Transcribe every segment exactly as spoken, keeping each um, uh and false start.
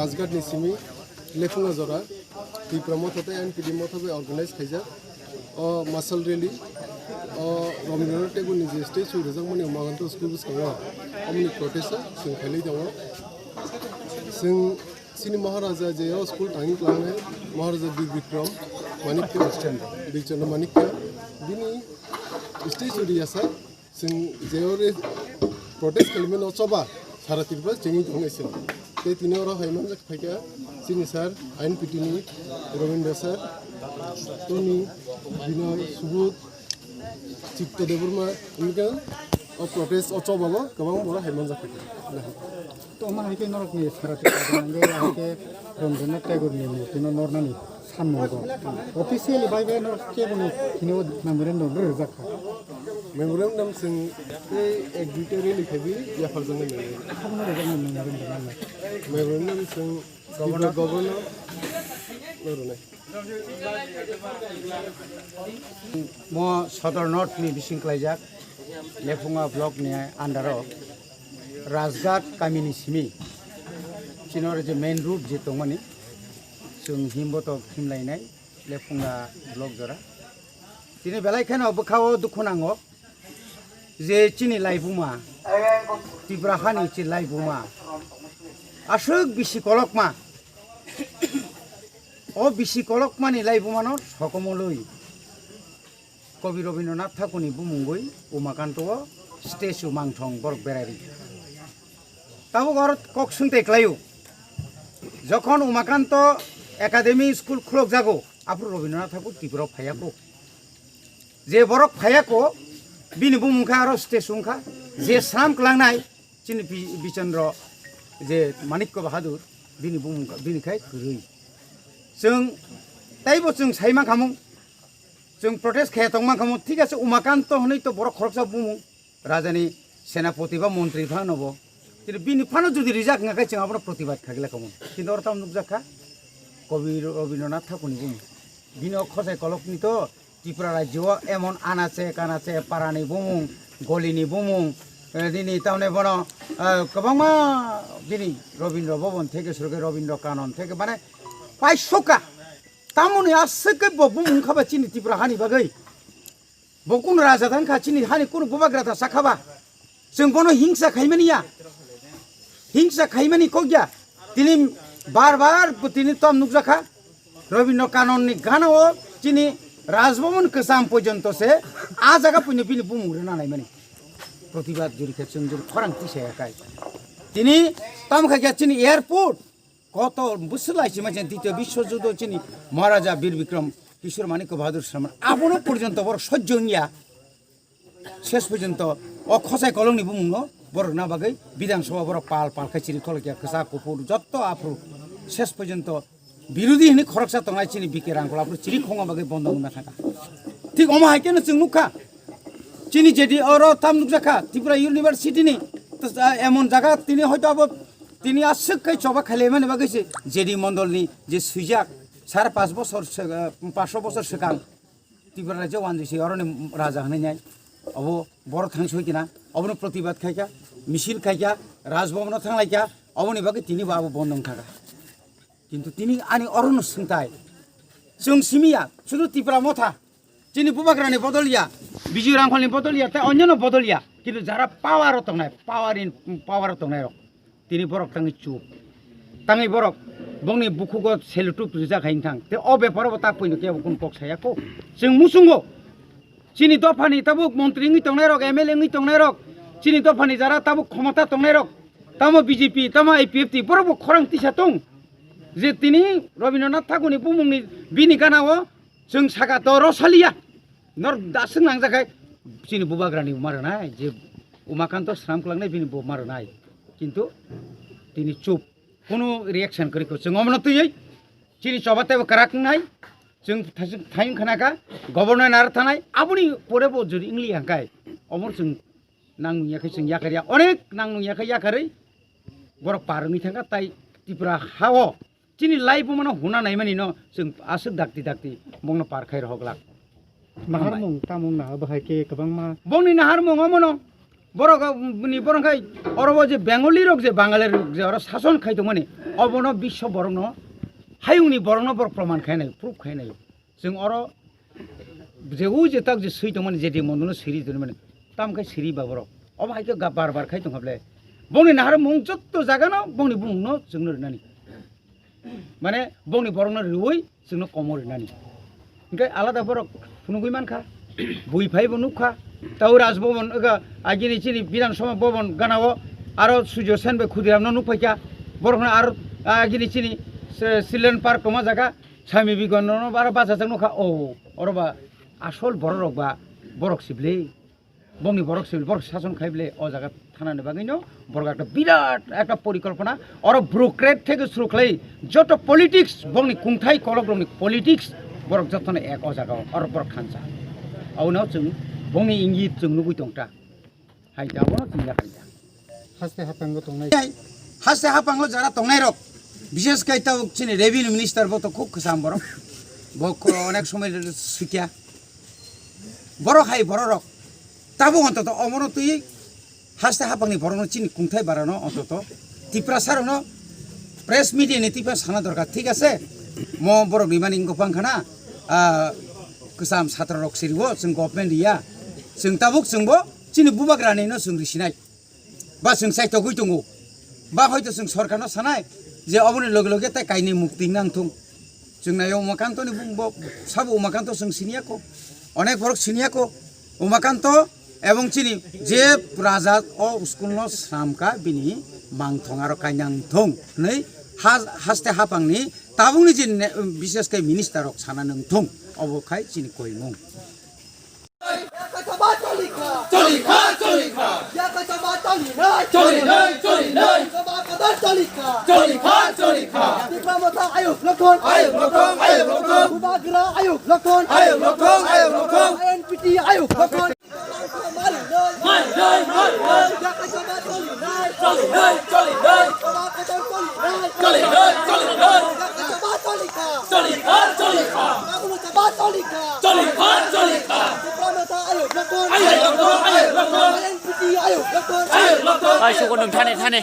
Rajghat ni simi Lephunga jora Tipra Motha tei N P D Motha bai organize khaijak o masal rally, o Rabindranath Tagore ni je statue rwjakmani Umakanta school bwskango, omoni protest o chwng khailai tongo. Chwng chini Maharaja je o school tangwi klangnai Maharaja Bir Bikram Manikya, Birchandra Manikya, bini statue riyasa. Chwng je ore protest khaimani o choba sara Tripura chini thangnaisi. Tei tini oro hai manjak phaikha chini sir, I N P T ni Robindra sir, Tony, Binoy, Subodh, Chitto Debbarma, wngkha o protest o choba bo kwbang borok hai manjak phaikha. To omo hai khe norokni sara Tripura hwnwi hai khe Rabindranath Tagore ni murti no nornani samung go. Officially bai bai norok kebo ni hino memorandum rwjak kha. Memorandum chwng tei ek duita rally khabi yaphar jani memorandum. Abono rwjak nai memorandum nai. Memorandum chwng Governor, Governor no rwnai. Mo Sodor North ni bising klaijak, Lephunga block ni under o Rajghat kami ni simi, chini oro je main road je tongmani, chwng himbo to himlainai Lephunga block jora. Tini belai kheno bwkha o dukhu nango je chini laibuma, Tripura hani chini laibuma aswk bisi kolokma. O bisi kolokmani laibumano sokomolwi Kobi Rabindranath Thakurni bumungwi Umakanto o statue mangthong borok berai rikha. Tabuk oro kok swngtai klaio, jokhon Umakanto Academy School khulokjago, aphuru Rabindranath Thakur Tripura o phaiya kho. Je borok phaiya kho, bini bumung khe aro statue wngkha. Je swnam klangnai, chini Bi-, Bichandra je Manikya Bahadur, bini bumung kha, bini khai kwrwi. Chwng teibo chwng sai mankhamung, chwng protest khaya tong mankhamung, thik ase, Umakanto hwnwi to borok khoroksa bumung, rajani senapoti ba montri phano bo. Chini bini phano jodi rijak wngkha khe chwng abono protibad khaigwlai khamung. Kintu oro tamo nukjak kha, Kobi Rabindranath Thakurni bumung. Bini o khosai kolokni to Tripura rajyo o emon anache kanache parani bumung, golini bumung, eh, nini tamni bono, eh, kwbangma bini Rabindra Bhaban theke suruke Rabindra Kanon theke mane paisokha. Tamoni aswk khe bo bumung khaba chini Tripura hani bagwi. Bo kunu raja thang kha chini hani kunu bubagra ta sakha ba. Chwng bono hingsa khaimani ya. Hingsa khaimani kok ya. Tini bar bar bo tini tom nukjakha. Rabindra Kanon ni gana o chini Rajbhavan kwcham porjonto se a jaga puino bini bumung rwna naimani. Protibad juri khe chwng juri khorang tisa ya kai. Tini tom kha khe chini airport koto bwswk lai chima chini Ditya Biswa Juddho chini Maharaja Bir Bikram Kishore Manikya Bahadur Sharma abono porjonto borok sojjo wngya. Ses porjonto o khosai kolongni bumungno borokna bagwi Bidhan Sabha borok pal pal khe chiri kholokya, kwchak kuphur jotto aphuru ses porjonto birodhi hwnwi khoroksa tongnai chini B K Rangkhol aphuru chiri khongma bagwi bondo wngna thangkha. Thik omo hai kheno chwng nukha, chini J D oro tam nukjakha Tripura University ni, emon jaga tini hoito abo tini aswk khai choba khailaimani bagwi se J D mondolni je swijak sare panch bochor se, panch bochor swkang Tripura rajyo wanjwi se oroni raja hwnwi nai. Obo borok thang soi kina, obono protibad khaikha, misil khaikha, Rajbhavan o thanglaikha, oboni bagwi tini bo abo bondo wngkha kha. Kintu tini ani orono swngtai. Chwng simiya, sudu Tipra Motha, chini bubagrani bodol ya, Biju Rangkholni bodol ya, tei onyono bodol ya. Kintu jara power o tongnai, power in, power o tongnai rok. Tini borok tangwi chup. Tangwi borok bongni bukhugo selutup rijak hai wngthang. Tei o beparo bo ta puino kebo kunu kok saya kho. Chwng muchungo. Chini dophani tabuk montri wngwi tongnai rok, M L A wngwi tongnai rok, chini dophani jara tabuk khomota tongnai rok, tamo B J P, tamo I P F T, borok bo khorang tisa tong. Je tini Rabindranath Thakurni bumungni bini gana o chwng saka to rosaliya. Nor daswk nangjakhe chini bubagrani ma rwnai, je Umakanto swnam kwlangnai bini bo ma rwnai. Kintu tini chup, kunu reaction kwrwi kho. Chwng omono twiwi chini choba teibo kwrak wngnai. Chwng thaswk thayung khanakha, governor naro thanai, aboni pore bo jodi wngli hangkai. Omo chwng nang nungya khe chwng yakarya, onek nang nungya khe yakarwi borok par wngwi thangkha, tai Tripura ha-o chini lai bumano huna naimani no chwng aswk dakti dakti bongno par khai rohok lak. Naharmung tamung na bahai khe kwbangma. Bongni naharmung omono borok ni borok khai oro bo je Bengali rok je Bangali rok je oro sason khai tongmani Obono biswa borokno, hayungni borokno borok proman khainai, proof khainai. Chwng oro je u je tak je swi tongmani, je de mondono siri tongmani, tam khai siri ba borok. Obo hai khe ga bar bar khai tong kha ble. Bongni nahar mung jotto jagano bongni bumungno chwngno rinani. Mane bongni borokno riui chwngno komo rinani. Hingke alada borok phunugui mankha, bui phaibo nukha, tau Raj Bhavan, ega, agini chini Bidhan Sabha Bhavan ganao aro Surjo Sen bai Khudiramno nukphaikha, borokno aro agini chini se Children Park tongma jaga, Swami Vivekanando aro bachajak nukha, o, oro ba asol bororok ba borok sible. Bongni borok civil borok sason khai bele o jaga thanani bagwino borok ekta birat ekta porikolpona oro bureaucrat theke suru khlai joto politics bongni kungthai kolokrokni politics borok jotono ek o jaga o oro borok thansa. Abono chwng bongni ingit chwng nugui tongta. Hai da abono chwng yakarja. Haste hapango tongnai. Haste hapango jara tongnai rok, bishes kai tabuk chini revenue minister bo to khub khwsam borok. Bo ko onek somoi sukya. Borok hai bororok tabuk ontoto omono twi haste hapangni borokno chini kungthai barano ontoto Tiprasarokno press media ni twiphano sana dorkar, thik ase? Mo borok rimani wngkha phana, ah, kwcham satrarok siriwo, chwng government riya, chwng tabuk chwngbo chini bubagrani no chwng risinai. Ba chwng chaitogwi tongo, ba hoito chwng sorkarno sanai je oboni loge loge tai kainwi mukti nang thung. Chwng naio Umakantoni bung bo sabo Umakanto chwng siniya ko, onek borok siniya ko. Umakanto ebong chini je raja o school no swnamkha bini mangthong aro kainang thung hwnwi ha-, haste hapangni tabukni je ne-, bishes khe minister rok sana nang thung, obo khai chini koimung. Yakasaba choli kha. Choli kha, choli kha. Yakasaba choli nai. Choli nai, choli nai. Saba kadar choli kha. Choli kha, choli kha. Tipra Motha ayuk lokhon. Ayuk lokhon, ayuk lokhon. Bubagra ayuk lokhon. Ayuk lokhon, ayuk lokhon. I N P T ayuk lokhon. Mari nai. Mari nai, mari nai. Yakasaba choli nai. Choli nai, choli nai. Saba kadar choli nai. Choli nai, choli nai. Yakasaba choli kha. Choli kha, choli kha. Kabuno saba choli kha. Choli kha, choli kha. Tipra Motha ayuk lokhon. Ayuk lokhon, ayuk lokhon. I N P T ayuk lokhon. Ayuk lokhon. Ai, suko nung thane, thane.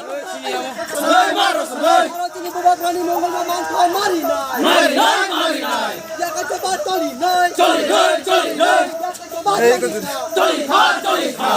Sinai maro, sinai. Oro chini bubagrani mongol ma mangthong mari nai. Mari nai, mari nai. Yakasaba choli nai. Choli nai, choli nai. Yakasaba choli kha. Choli kha, choli kha.